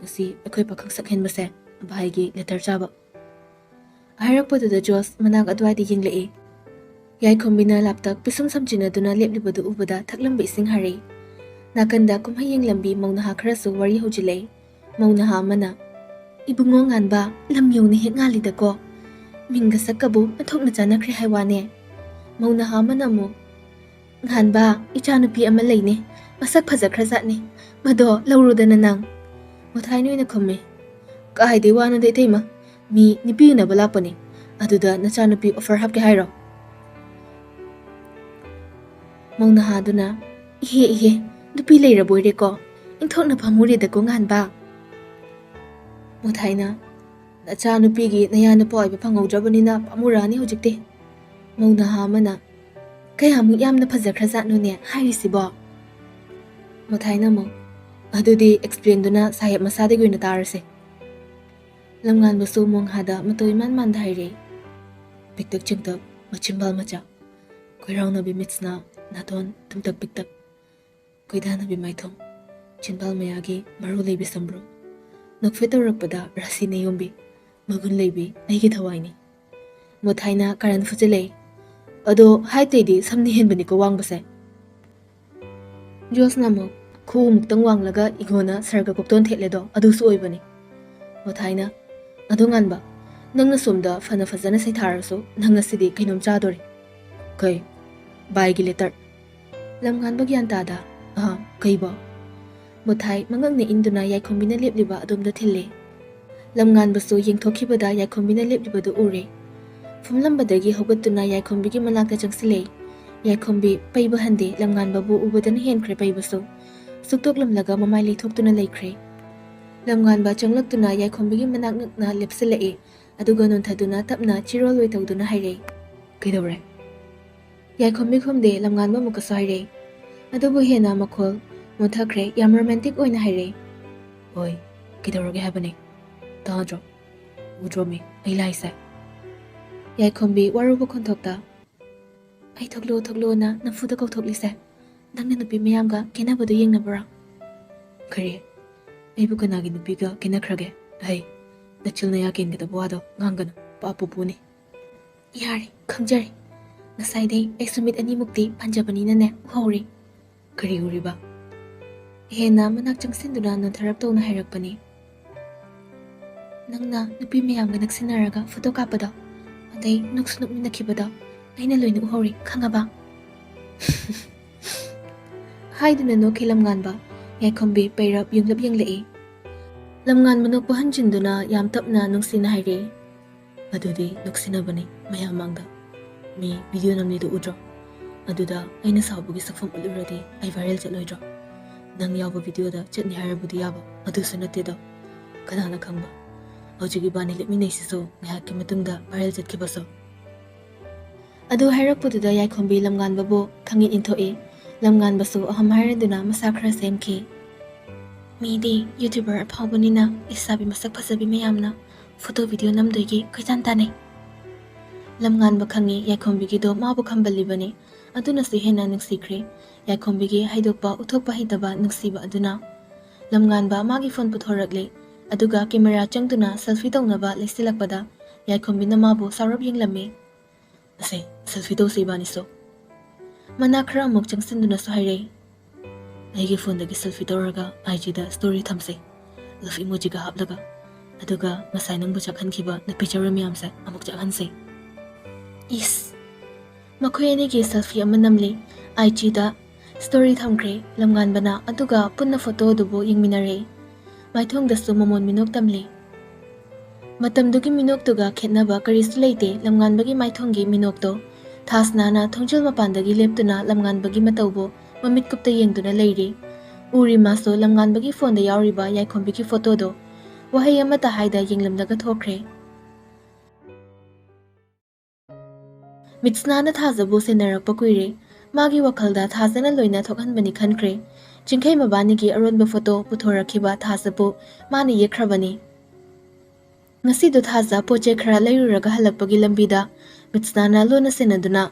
ꯉꯁꯤ ꯑꯩꯈꯣꯏ ꯄꯥꯈꯪ ꯁꯛꯍꯦꯟꯕꯁꯦ ꯚꯥꯏꯒꯤ ꯂꯦꯇꯔ ꯆꯥꯕ꯫" ꯍꯥꯏꯔꯛꯄꯗꯨꯗ ꯖꯣꯁ ꯃꯅꯥꯛ ꯑꯗꯨꯋꯥꯏꯗ ꯌꯦꯡꯂꯛꯏ꯫ ꯌꯥꯏꯈꯣꯝꯕꯤꯅ ꯂꯥꯞꯇꯛ ꯄꯤꯁꯨꯝ ꯁꯝꯖꯤꯟꯅꯗꯨꯅ ꯂꯦꯞꯂꯤꯕꯗꯨ ꯎꯕꯗ ꯊꯛꯂꯝꯕ ꯏꯁꯤꯡ ꯍꯥꯔꯦ꯫ ꯅꯥꯀꯟꯗ ꯀꯨꯝꯍꯩ ꯌꯦꯡꯂꯝꯕꯤ ꯃꯧ ꯅꯍꯥ ꯈꯔꯁꯨ ꯋꯥꯔꯤ ꯍꯧꯖꯤꯜꯂꯦ꯫ ꯃꯧ ꯅꯍꯥ ꯑꯃꯅ, "ꯏꯕꯨꯡꯉꯣ ꯉꯥꯟꯕ, ꯂꯝ ꯌꯧꯅ ꯍꯦꯛ ꯉꯥꯜꯂꯤꯗꯀꯣ꯫ ꯃꯤꯡꯒ ꯁꯛꯀꯕꯨ ꯑꯣꯟꯊꯣꯛꯅ ꯆꯥꯟꯅꯈ꯭ꯔꯦ ꯍꯥꯏ ꯋꯥꯅꯦ꯫" ꯃꯧ ꯅꯍꯥ ꯑꯃꯅ ꯑꯃꯨꯛ, "ꯉꯥꯟꯕ, ꯏꯆꯥꯅꯨꯄꯤ ꯑꯃ ꯂꯩꯅꯦ, ꯃꯁꯛ ꯐꯖꯈ꯭ꯔꯖꯥꯠꯅꯤ꯫ ꯃꯗꯣ ꯂꯧꯔꯨꯗꯅ ꯅꯪ꯫" ꯃꯣꯊꯥꯏꯅ ꯑꯣꯏꯅ ꯈꯨꯝꯃꯦ, "ꯀꯥꯏꯗꯩ ꯋꯥꯅꯣꯗ ꯏꯇꯩꯃ, ꯃꯤ ꯅꯨꯄꯤ ꯎꯅꯕ ꯂꯥꯛꯄꯅꯦ, ꯑꯗꯨꯗ ꯅꯆꯥꯅꯨꯄꯤ offer ꯍꯥꯞꯀꯦ ꯍꯥꯏꯔꯣ?" ꯃꯧ ꯅꯍꯥꯗꯨꯅ, "ꯏꯍꯦ ꯏꯍꯦ, ꯅꯨꯄꯤ ꯂꯩꯔꯕꯣꯏꯔꯦꯀꯣ, ꯏꯟꯊꯣꯛꯅ ꯐꯝꯃꯨꯔꯦꯗꯀꯣ ꯉꯥꯟꯕ꯫" ꯃꯣꯊꯥꯏꯅ, "ꯅꯆꯥꯅꯨꯄꯤꯒꯤ ꯅꯌꯥ ꯅꯨꯄꯥ ꯑꯣꯏꯕ ꯐꯪꯍꯧꯗ꯭ꯔꯕꯅꯤꯅ ꯄꯥꯝꯃꯨꯔꯛꯑꯅꯤ ꯍꯧꯖꯤꯛꯇꯤ꯫" ꯃꯧ ꯅꯍꯥ ꯑꯃꯅ, "ꯀꯌꯥꯃꯨꯛ ꯌꯥꯝꯅ ꯐꯖꯈ꯭ꯔꯖꯥꯠꯅꯣꯅꯦ ꯍꯥꯏꯔꯤꯁꯤꯕꯣ?" ꯃꯣꯊꯥꯏꯅ ꯑꯃꯨꯛ, "ꯑꯗꯨꯗꯤ explainꯗꯨꯅ ꯁꯥꯍꯦꯕ ꯃꯁꯥꯗꯒꯤ ꯑꯣꯏꯅ ꯇꯥꯔꯁꯦ꯫" ꯂꯝꯉꯥꯟꯕꯁꯨ ꯃꯣꯡꯍꯥꯗ ꯃꯇꯧ ꯏꯃꯥꯟ ꯃꯥꯟꯗ ꯍꯥꯏꯔꯦ, "ꯄꯤꯛꯇꯛ ꯆꯤꯡꯇꯛ, ꯃꯆꯤꯟꯕꯥꯜ ꯃꯆꯥ, ꯈꯣꯏꯔꯥꯎꯅꯕꯤ ꯃꯤꯠꯁꯅꯥ, ꯅꯥꯇꯣꯟ ꯇꯨꯝꯇꯛ ꯄꯤꯛꯇꯛ, ꯈꯣꯏꯗꯥꯅꯕꯤ ꯃꯥꯏꯊꯣꯡ, ꯆꯤꯟꯕꯥꯜ ꯃꯌꯥꯒꯤ ꯃꯔꯨ ꯂꯩꯕꯤ ꯁꯝꯕ꯭ꯔꯨ, ꯅꯣꯛꯐꯦꯠ ꯇꯧꯔꯛꯄꯗ ꯔꯥꯁꯤ ꯅꯌꯣꯝꯕꯤ, ꯃꯒꯨꯟ ꯂꯩꯕꯤ ꯑꯩꯒꯤ ꯊꯋꯥꯏꯅꯤ꯫" ꯃꯣꯊꯥꯏꯅ ꯀꯥꯔꯟ ꯐꯨꯖꯤꯜꯂꯛꯏ, "ꯑꯗꯣ height ꯇꯩꯗꯤ ꯁꯝꯅ ꯍꯦꯟꯕꯅꯤꯀꯣ ꯋꯥꯡꯕꯁꯦ꯫" ꯖꯣꯁꯅ ꯑꯃꯨꯛ, "ꯈꯨꯎ ꯃꯨꯛꯇꯪ ꯋꯥꯡꯂꯒ egoꯅ ꯁꯔꯒ ꯀꯣꯛꯇꯣꯟ ꯊꯦꯠꯂꯦꯗꯣ, ꯑꯗꯨꯁꯨ ꯑꯣꯏꯕꯅꯤ꯫" ꯃꯣꯊꯥꯏꯅ, "ꯑꯗꯣ ꯉꯥꯟꯕ, ꯅꯪꯅ ꯁꯣꯝꯗ ꯐꯅ ꯐꯖꯅ ꯁꯩꯊꯥꯔꯁꯨ ꯅꯪ ꯉꯁꯤꯗꯤ ꯀꯩꯅꯣꯝ ꯆꯥꯗꯣꯔꯤ꯫" "ꯀꯩ?" "Byeꯒꯤ letter꯫" ꯂꯝꯉꯥꯟꯕ ꯒ꯭ꯌꯥꯟ ꯇꯥꯗ, "ꯑꯍ, ꯀꯩꯕꯣ?" ꯃꯣꯊꯥꯏ ꯃꯉꯛꯅ ꯏꯟꯗꯨꯅ ꯌꯥꯏꯈꯣꯝꯕꯤꯅ ꯂꯦꯞꯂꯤꯕ ꯑꯗꯣꯝꯗ ꯊꯤꯜꯂꯦ꯫ ꯂꯝꯉꯥꯟꯕꯁꯨ ꯌꯦꯡꯊꯣꯛꯈꯤꯕꯗ ꯌꯥꯏꯈꯣꯝꯕꯤꯅ ꯂꯦꯞꯂꯤꯕꯗꯨ ꯎꯔꯦ꯫ ꯐꯝꯂꯝꯕꯗꯒꯤ ꯍꯧꯒꯠꯇꯨꯅ ꯌꯥꯏꯈꯣꯝꯕꯤꯒꯤ ꯃꯅꯥꯛꯇ ꯆꯪꯁꯤꯜꯂꯦ꯫ ꯌꯥꯏꯈꯣꯝꯕꯤ ꯄꯩꯕ ꯍꯟꯗꯦ, ꯂꯝꯉꯥꯟꯕꯕꯨ ꯎꯕꯗꯅ ꯍꯦꯟꯈ꯭ꯔꯦ ꯄꯩꯕꯁꯨ꯫ ꯁꯨꯛꯇꯣꯛꯂꯝꯂꯒ ꯃꯃꯥꯏ ꯂꯩꯊꯣꯛꯇꯨꯅ ꯂꯩꯈ꯭ꯔꯦ꯫ ꯂꯝꯉꯥꯟꯕ ꯆꯪꯂꯛꯇꯨꯅ ꯌꯥꯏꯈꯣꯝꯕꯤꯒꯤ ꯃꯅꯥꯛ ꯅꯛꯅ ꯂꯦꯞꯁꯤꯜꯂꯛꯑꯦ꯫ ꯑꯗꯨꯒ ꯅꯣꯟꯊꯗꯨꯅ ꯇꯞꯅ ꯆꯤꯔꯣꯜ ꯑꯣꯏ ꯇꯧꯗꯨꯅ ꯍꯥꯏꯔꯦ, "ꯀꯩꯗꯧꯔꯦ?" ꯌꯥꯏꯈꯣꯝꯕꯤ ꯈꯨꯝꯗꯦ, ꯂꯝꯉꯥꯟꯕ ꯑꯃꯨꯛꯀꯁꯨ ꯍꯥꯏꯔꯦ꯫ ꯑꯗꯨꯕꯨ ꯍꯦꯟꯅ ꯃꯈꯣꯜ ꯃꯨꯠꯊꯈ꯭ꯔꯦ, ꯌꯥꯝ romantic ꯑꯣꯏꯅ ꯍꯥꯏꯔꯦ, "ꯍꯣꯏ, ꯀꯩꯗꯧꯔꯒꯦ ꯍꯥꯏꯕꯅꯦ? ꯇꯥꯗ꯭ꯔꯣ? ꯎꯗ꯭ꯔꯣꯃꯤ ꯑꯩ ꯂꯥꯏꯁꯦ?" ꯌꯥꯏꯈꯣꯝꯕꯤ ꯋꯥꯔꯧꯕ ꯈꯣꯟꯊꯣꯛꯇ, "ꯑꯩ ꯊꯣꯛꯂꯛꯑꯣ ꯊꯣꯛꯂꯛꯑꯣꯅ ꯅꯝꯐꯨꯗ ꯀꯧꯊꯣꯛꯂꯤꯁꯦ ꯅꯪꯅ ꯅꯨꯄꯤ ꯃꯌꯥꯝꯒ ꯀꯦꯅꯕꯗꯨ ꯌꯦꯡꯅꯕ꯭ꯔꯥ?" "ꯀꯔꯤ? ꯑꯩꯕꯨ ꯀꯅꯥꯒꯤ ꯅꯨꯄꯤꯒ ꯀꯦꯅꯈ꯭ꯔꯒꯦ? ꯍꯩ, ꯅꯆꯤꯜ ꯅꯌꯥ ꯀꯦꯟꯒꯗꯕ ꯋꯥꯗꯣ ꯉꯥꯡꯒꯅꯨ, ꯄꯥꯞ ꯄꯨꯄꯨꯅꯤ꯫" "ꯌꯥꯔꯦ, ꯈꯪꯖꯔꯦ꯫ "ꯉꯁꯥꯏꯗꯩ ꯑꯩꯁꯨ ꯃꯤꯠ ꯑꯅꯤꯃꯨꯛꯇꯤ ꯄꯥꯟꯖꯕꯅꯤꯅꯅꯦ ꯎꯍꯧꯔꯦ꯫" "ꯀꯔꯤ ꯎꯔꯤꯕ?" ꯍꯦꯟꯅ ꯃꯅꯥꯛ ꯆꯪꯁꯤꯟꯗꯨꯅ ꯅꯣꯟꯊꯔꯞ ꯇꯧꯅ ꯍꯥꯏꯔꯛꯄꯅꯤ꯫ "ꯅꯪꯅ ꯅꯨꯄꯤ ꯃꯌꯥꯝꯒ ꯅꯛꯁꯤꯟꯅꯔꯒ ꯐꯣꯇꯣ ꯀꯥꯞꯄꯗꯣ, ꯑꯗꯩ ꯅꯣꯛꯁꯨ ꯅꯣꯛꯃꯤꯟꯅꯈꯤꯕꯗꯣ ꯑꯩꯅ ꯂꯣꯏꯅ ꯎꯍꯧꯔꯦ, ꯈꯪꯉꯕ?" ꯍꯥꯏꯗꯨꯅ ꯅꯣꯛꯈꯤ ꯂꯝꯉꯥꯟꯕ꯫ ꯌꯥꯏꯈꯣꯝꯕꯤ ꯄꯩꯔꯞ ꯌꯨꯡꯂꯞ ꯌꯦꯡꯂꯛꯏ꯫ ꯂꯝꯉꯥꯟꯕ ꯅꯣꯛꯄ ꯍꯟꯖꯤꯟꯗꯨꯅ ꯌꯥꯝ ꯇꯞꯅ ꯅꯨꯡꯁꯤꯅ ꯍꯥꯏꯔꯛꯏ, "ꯑꯗꯨꯗꯤ ꯅꯣꯛꯁꯤꯟꯅꯕꯅꯤ ꯃꯌꯥꯝ ꯃꯥꯡꯗ꯫ ꯃꯤ ꯚꯤꯗꯤꯑꯣ ꯅꯝꯂꯤꯗꯨ ꯎꯗ꯭ꯔꯣ? ꯑꯗꯨꯗ ꯑꯩꯅ ꯁꯥꯎꯕꯒꯤ ꯁꯛꯐꯝ ꯎꯠꯂꯨꯔꯗꯤ ꯑꯩ ꯚꯥꯏꯔꯦꯜ ꯆꯠꯂꯣꯏꯗ꯭ꯔꯣ? ꯅꯪ ꯌꯥꯎꯕ ꯚꯤꯗꯤꯑꯣꯗ ꯆꯠꯅꯤ ꯍꯥꯏꯔꯕꯨꯗꯤ ꯌꯥꯕ, ꯑꯗꯨꯁꯨ ꯅꯠꯇꯦꯗꯣ꯫ ꯀꯅꯥꯅ ꯈꯪꯕ? ꯍꯧꯖꯤꯛ ꯏꯕꯥꯅꯤ ꯂꯦꯞꯃꯤꯟꯅꯩꯁꯤꯁꯨ ꯉꯥꯏꯍꯥꯛꯀꯤ ꯃꯇꯨꯡꯗ ꯚꯥꯏꯔꯦꯜ ꯆꯠꯈꯤꯕꯁꯨ꯫" ꯑꯗꯨ ꯍꯥꯏꯔꯛꯄꯗꯨꯗ ꯌꯥꯏꯈꯣꯝꯕꯤ ꯂꯝꯉꯥꯟꯕꯕꯨ ꯈꯪꯏꯟ ꯏꯟꯊꯣꯛꯏ꯫ ꯂꯝꯉꯥꯟꯕꯁꯨ ꯑꯍꯝ ꯍꯥꯏꯔꯗꯨꯅ ꯃꯁꯥ ꯈꯔ ꯁꯦꯝꯈꯤ꯫ "ꯃꯤꯗꯤ ꯌꯨꯇ꯭ꯌꯨꯕꯔ ꯑꯐꯥꯎꯕꯅꯤꯅ ꯂꯩꯁꯥꯕꯤ ꯃꯁꯛ ꯐꯖꯕꯤ ꯃꯌꯥꯝꯅ ꯐꯣꯇꯣ ꯚꯤꯗꯤꯑꯣ ꯅꯝꯗꯣꯏꯒꯤ ꯀꯣꯏꯇꯥꯟ ꯇꯥꯟꯅꯩ꯫" ꯂꯝꯉꯥꯟꯕ ꯈꯪꯉꯤ ꯌꯥꯏꯈꯣꯝꯕꯤꯒꯤꯗꯣ ꯃꯥꯕꯨ ꯈꯝꯕꯜꯂꯤꯕꯅꯤ꯫ ꯑꯗꯨꯅꯁꯨ ꯍꯦꯟꯅ ꯅꯨꯡꯁꯤꯈ꯭ꯔꯦ꯫ ꯌꯥꯏꯈꯣꯝꯕꯤꯒꯤ ꯍꯥꯏꯗꯣꯛꯄ ꯎꯠꯊꯣꯛꯄ ꯍꯩꯇꯕ ꯅꯨꯡꯁꯤꯕ ꯑꯗꯨꯅ꯫ ꯂꯝꯉꯥꯟꯕ ꯃꯥꯒꯤ ꯐꯣꯟ ꯄꯨꯊꯣꯔꯛꯂꯦ꯫ ꯑꯗꯨꯒ ꯀꯦꯃꯦꯔꯥ ꯆꯪꯗꯨꯅ ꯁꯦꯜꯐꯤ ꯇꯧꯅꯕ ꯂꯩꯁꯤꯜꯂꯛꯄꯗ ꯌꯥꯏꯈꯣꯝꯕꯤꯅ ꯃꯥꯕꯨ ꯁꯥꯎꯔꯞ ꯌꯦꯡꯂꯝꯃꯤ꯫ "ꯑꯁꯦ, ꯁꯦꯜꯐꯤ ꯇꯧꯁꯤ ꯏꯕꯥꯅꯤꯁꯨ꯫" ꯃꯅꯥꯛ ꯈꯔ ꯑꯃꯨꯛ ꯆꯪꯁꯤꯟꯗꯨꯅꯁꯨ ꯍꯥꯏꯔꯛꯏ, "ꯑꯩꯒꯤ ꯐꯣꯟꯗꯒꯤ ꯁꯦꯜꯐꯤ ꯇꯧꯔꯒ ꯑꯥꯏ ꯖꯤꯗ ꯁ꯭ꯇꯣꯔꯤ ꯊꯝꯁꯦ, ꯂꯚ ꯏꯃꯣꯖꯤꯒ ꯍꯥꯞꯂꯒ꯫ ꯑꯗꯨꯒ ꯉꯁꯥꯏ ꯅꯪꯕꯨ ꯆꯥꯛꯍꯟꯈꯤꯕ ꯅꯨꯄꯤ ꯆꯥꯔꯣꯏ ꯃꯌꯥꯝꯁꯦ ꯑꯃꯨꯛ ꯆꯥꯛꯍꯟꯁꯦ꯫" ꯏꯁ! ꯃꯈꯣꯏ ꯑꯅꯤꯒꯤ ꯁꯦꯜꯐꯤ ꯑꯃ ꯅꯝꯂꯤ꯫ ꯑꯥꯏ ꯖꯤꯗ ꯁ꯭ꯇꯣꯔꯤ ꯊꯝꯈ꯭ꯔꯦ ꯂꯝꯉꯥꯟꯕꯅ, ꯑꯗꯨꯒ ꯄꯨꯟꯅ ꯐꯣꯇꯣ ꯑꯗꯨꯕꯨ ꯌꯦꯡꯃꯤꯟꯅꯔꯦ꯫ ꯃꯥꯏꯊꯣꯡꯗꯁꯨ ꯃꯃꯣꯟ ꯃꯤꯅꯣꯛ ꯇꯝꯂꯤ꯫ ꯃꯇꯝꯗꯨꯒꯤ ꯃꯤꯅꯣꯛꯇꯨꯒ ꯈꯦꯠꯅꯕ ꯀꯔꯤꯁꯨ ꯂꯩꯇꯦ ꯂꯝꯉꯥꯟꯕꯒꯤ ꯃꯥꯏꯊꯣꯡꯒꯤ ꯃꯤꯅꯣꯛꯇꯣ꯫ ꯊꯥꯁꯅꯥꯅ ꯊꯣꯡꯖꯤꯜ ꯃꯄꯥꯟꯗꯒꯤ ꯂꯦꯞꯇꯨꯅ ꯂꯝꯉꯥꯟꯕꯒꯤ ꯃꯇꯧꯕꯨ ꯃꯃꯤꯠ ꯀꯨꯞꯇ ꯌꯦꯡꯗꯨꯅ ꯂꯩꯔꯤ꯫ ꯎꯔꯤꯃꯥꯁꯨ ꯂꯝꯉꯥꯟꯕꯒꯤ ꯐꯣꯟꯗ ꯌꯥꯎꯔꯤꯕ ꯌꯥꯏꯈꯣꯝꯕꯤꯒꯤ ꯐꯣꯇꯣꯗꯣ ꯋꯥꯍꯩ ꯑꯃꯠꯇ ꯍꯥꯏꯗ ꯌꯦꯡꯂꯝꯂꯒ ꯊꯣꯛꯈ꯭ꯔꯦ꯫ ꯃꯤꯠꯁꯅꯥꯅ ꯊꯥꯖꯕꯨ ꯁꯦꯟꯅꯔꯛꯄ ꯀꯨꯏꯔꯦ꯫ ꯃꯥꯒꯤ ꯋꯥꯈꯜꯗ ꯊꯥꯖꯅ ꯂꯣꯏꯅ ꯊꯣꯛꯍꯟꯕꯅꯤ ꯈꯟꯈ꯭ꯔꯦ꯫ ꯆꯤꯡꯈꯩ ꯃꯕꯥꯅꯤꯒꯤ ꯑꯔꯣꯟꯕ ꯐꯣꯇꯣ ꯄꯨꯊꯣꯔꯛꯈꯤꯕ ꯊꯥꯖꯕꯨ ꯃꯥꯅ ꯌꯦꯛꯈ꯭ꯔꯕꯅꯤ꯫ ꯉꯁꯤꯗꯣ ꯊꯥꯖ ꯄꯣꯠ ꯆꯩ ꯈꯔ ꯂꯩꯔꯨꯔꯒ ꯍꯜꯂꯛꯄꯒꯤ ꯂꯝꯕꯤꯗ ꯃꯤꯠꯁꯅꯥꯅ ꯂꯣꯟꯅ ꯁꯦꯟꯅꯗꯨꯅ